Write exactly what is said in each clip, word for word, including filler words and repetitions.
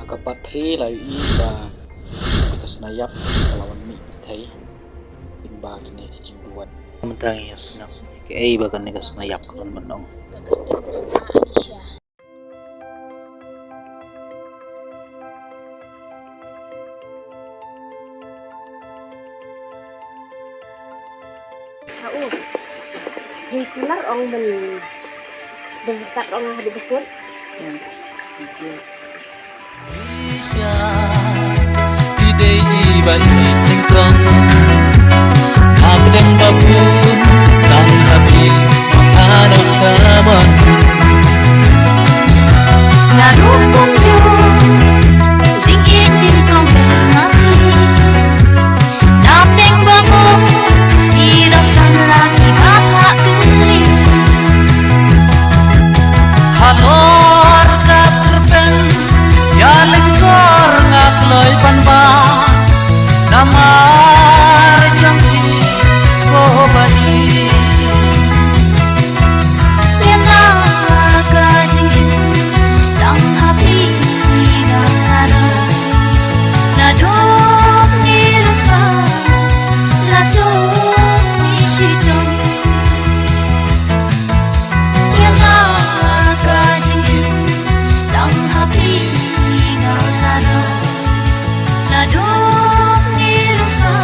Ka batri la ïohi ba ka snaiap ka la wan mih pyrthei. Pynban kane ka jingduwai. Mynta ngi ïa sngap kaei ba kane ka snaiap ka wan ban ong. Ha u. Hi kular ong ben. Ben kat ong ha di bekut. Ti dei i ban i tingkong. Hapdeng babun tang habi anak tabon. Naduh kumjuh jingin tingkong bermati. Hapdeng babun i rasa lagi bathak duri. Halor ka kyrpeng ïa lyngkor nga kloi ban ba namar jong phi ko ba i. Ïa nga ka jingim tang ha phi nga la roi. Naduh ni ruswa la suk ni shitom. Ïa nga ka jingim tang ha phi nga la roi. Naduh ni ruswa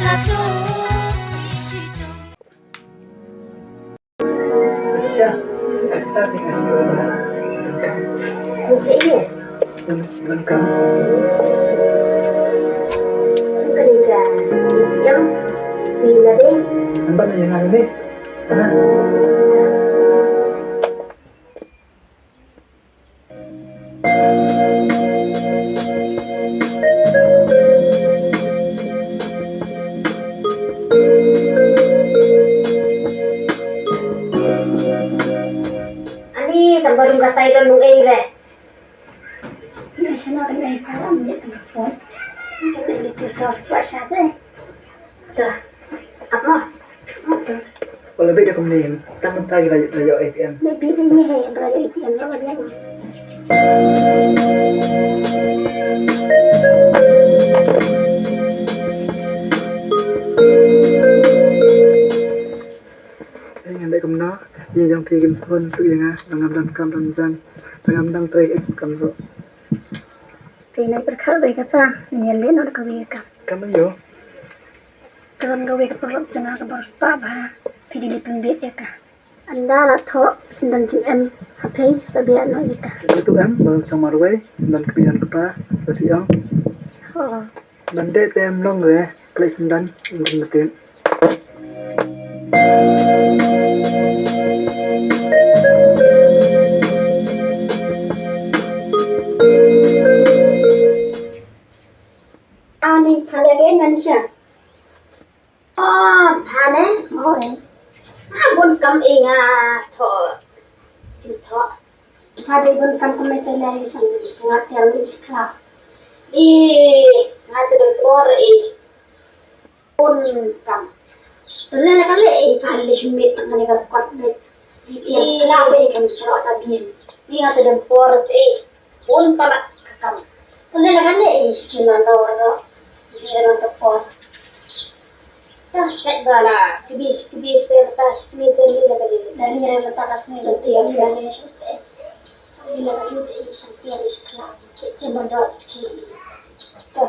la suk ni shitom. Sha, eh, starting as you are. Welcome. Welcome. Sum ka dei ka A T M, si na dei. Nambar na ïa nga dei. Sana. Ani, tang ba dum katai don nung ei re. Ni shano kan ei karam ni tang ka phone. Kan ei ni ki soft wa sha te. To. Ap mo. Ap to. Wala bit da kumne. Tang mynta ki la, la ïoh A T M. Bit bit ni he, ba la ïoh A T M, la ïoh A T M. Ei, ngan leh kumno? Ïa jong phi kim phone shuh ïa nga, ba ngam don kam don jam, ba ngam dang trei eh kam ruh. Phi nai pyrkhat wei kata, ngan leh noh da kawei ka kam. Kam aïu? Ka don kawei ka paralok jong nga kaba riewspah bha, phi dei leit pynbeit ïa ka. Ynda la thoh, phin don jingem ha phi, sa biang noh ïa ka. Ïa tu em, ba chong marwei, don kmie don kpa, ba phi ong. Ho. Ban dei te em long re, khlei sendang, ym kum betin. Ani, pha leh ke nan sha. Oh, pha ne? Oi. Ah, bun kam i nga thoh. Jingthoh. Pha dei bun kam kumne te lei shan nga tiang ni shi khlap. I nga te don por i. Bun kam. Te lei ka lei i pha lei shi mit tang ne ka kot ne. I khlap i kam tro ta bien. I nga te don por i. Bun palat ka kam. Kane la kane, eh, sima no ro. Dia no to por. Ta cek bala, kibis, kibis, ter ta sini ter ni la kane. Dari ni la ta ka sini la ter ni la kane. Ni la kane, eh, sini ter ni sekala. Cek cemar dot ki. Ta.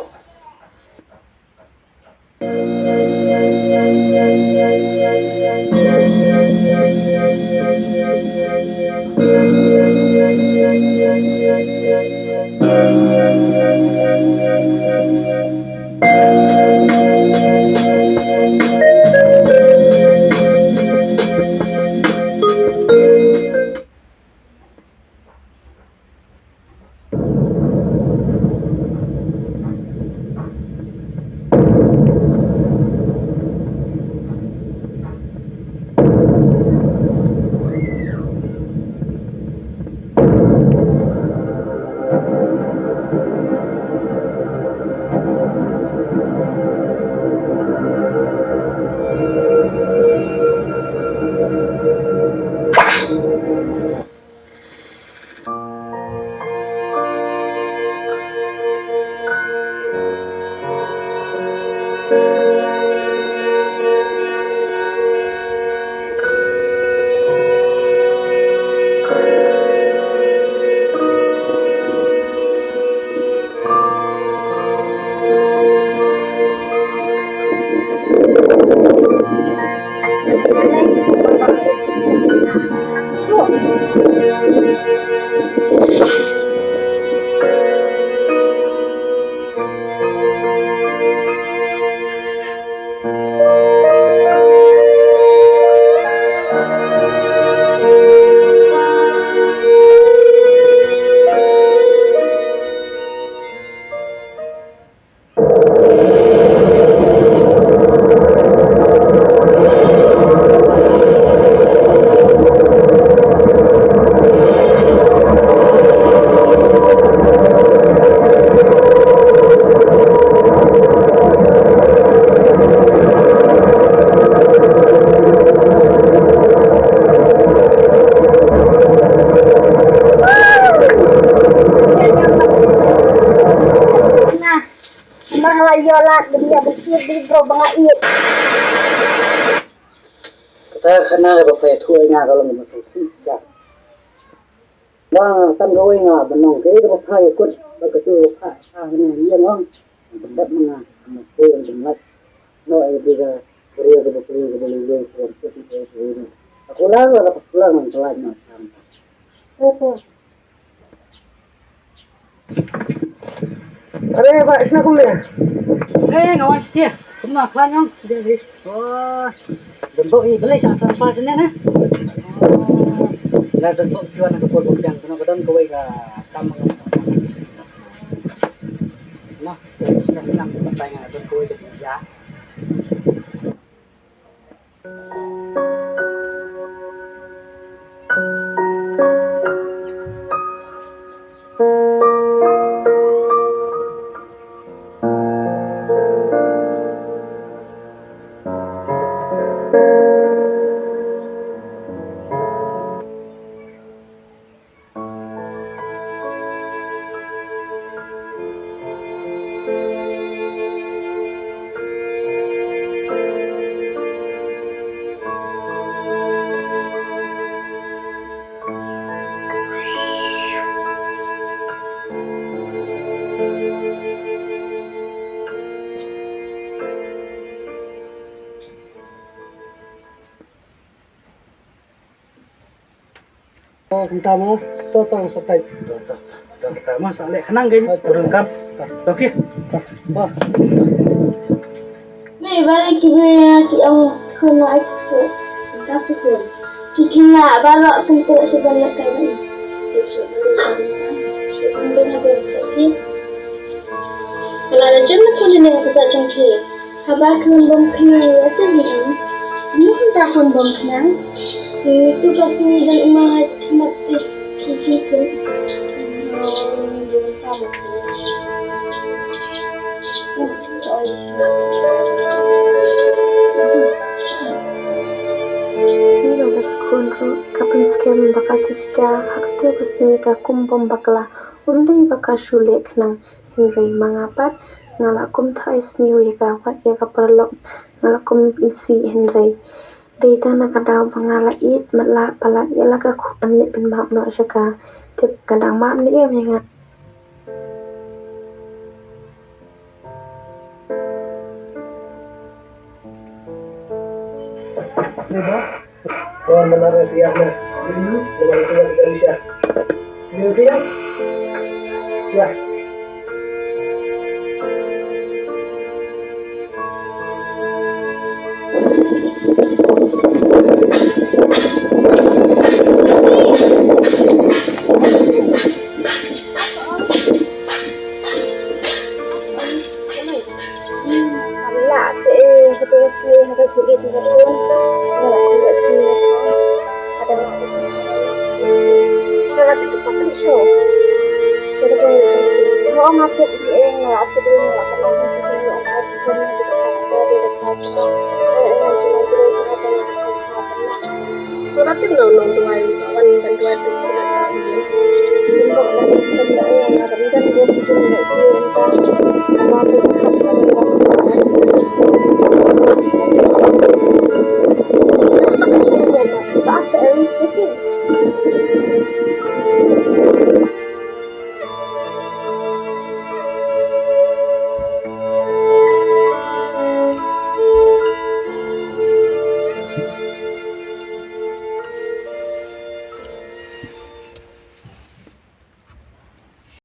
Ïa lad ba ïa ba kit ba bro ba nga ïeit. Kata khana ba pha ïathuh ïa nga ka long ba sngewsih ïa. Ba tang kawei nga ba nong kaei kaba pha ïakut ba katu ba pha pha hana ïa ngong. Ba dap ma nga ma kawei ba ngat. No ai ba ga bria kaba pria kaba lei lei kaba pria kaba pria. Aku lang la aku lang nang telat nang sam. Oke. Are ba isna kum le. Eh, nga wan setia. Kumno klan ngam? Dia di. Oh. Dembok i beli sa sa pas ne ne. Oh. La dembok juan ka por bukan kena kedon kawai ka kam. Nah, senang senang patai nga don kawai ka jinja. Oh, kumta mo. To, to, sa peit. To, to, to, to, to, mo, sa leh khnang kein. To, to, to, kam. To. To, ki. To. Mo. Ni ba ki ba ki ong khun ai su. Ka su khun. Ki ki na ba ro kum tu su ban na kai ni. Su su ban na kai ni. Su ban na kai ni. Ka la da jem na khun ni ka sa jong ki. Haba ka wan bom khnang ïa ka jingim. Ngi kumta ka wan bom khnang. Ngi tu ka sngi dang uma ha khmat te ki jingkhlem. Ngi kumta ma ka. Sorry. Ngi ba ka khun ruh ka pynskhem ba ka jingkyrkhu ha kata ka sngi ka kum bom bakla. Ym dei ba ka shu leh khnang. Hynrei ma nga pat nga la kum thaw ai sniew ïa ka, wat ïa ka paralok nga la kum isih hynrei dei tang na ka daw ba nga la ïeit matlah palat ïa la ka khun leh pynmap noh sha ka. Tip ka dang map ne em ïa nga. Wan mana rest ïa na. Wan tu wan tu sia. Ni sia. Ya. Lah te eh, betul sih, betul sih, betul. Lah, betul sih. Ada lagi. Kalau itu pakai show. Jadi kalau itu, mau ngapain eh, nggak apa-apa, nggak apa-apa, nggak apa-apa. Surat tu belum nong tuai, kawan dan tuai tu surat yang dia. Tembok dan tembok, eh,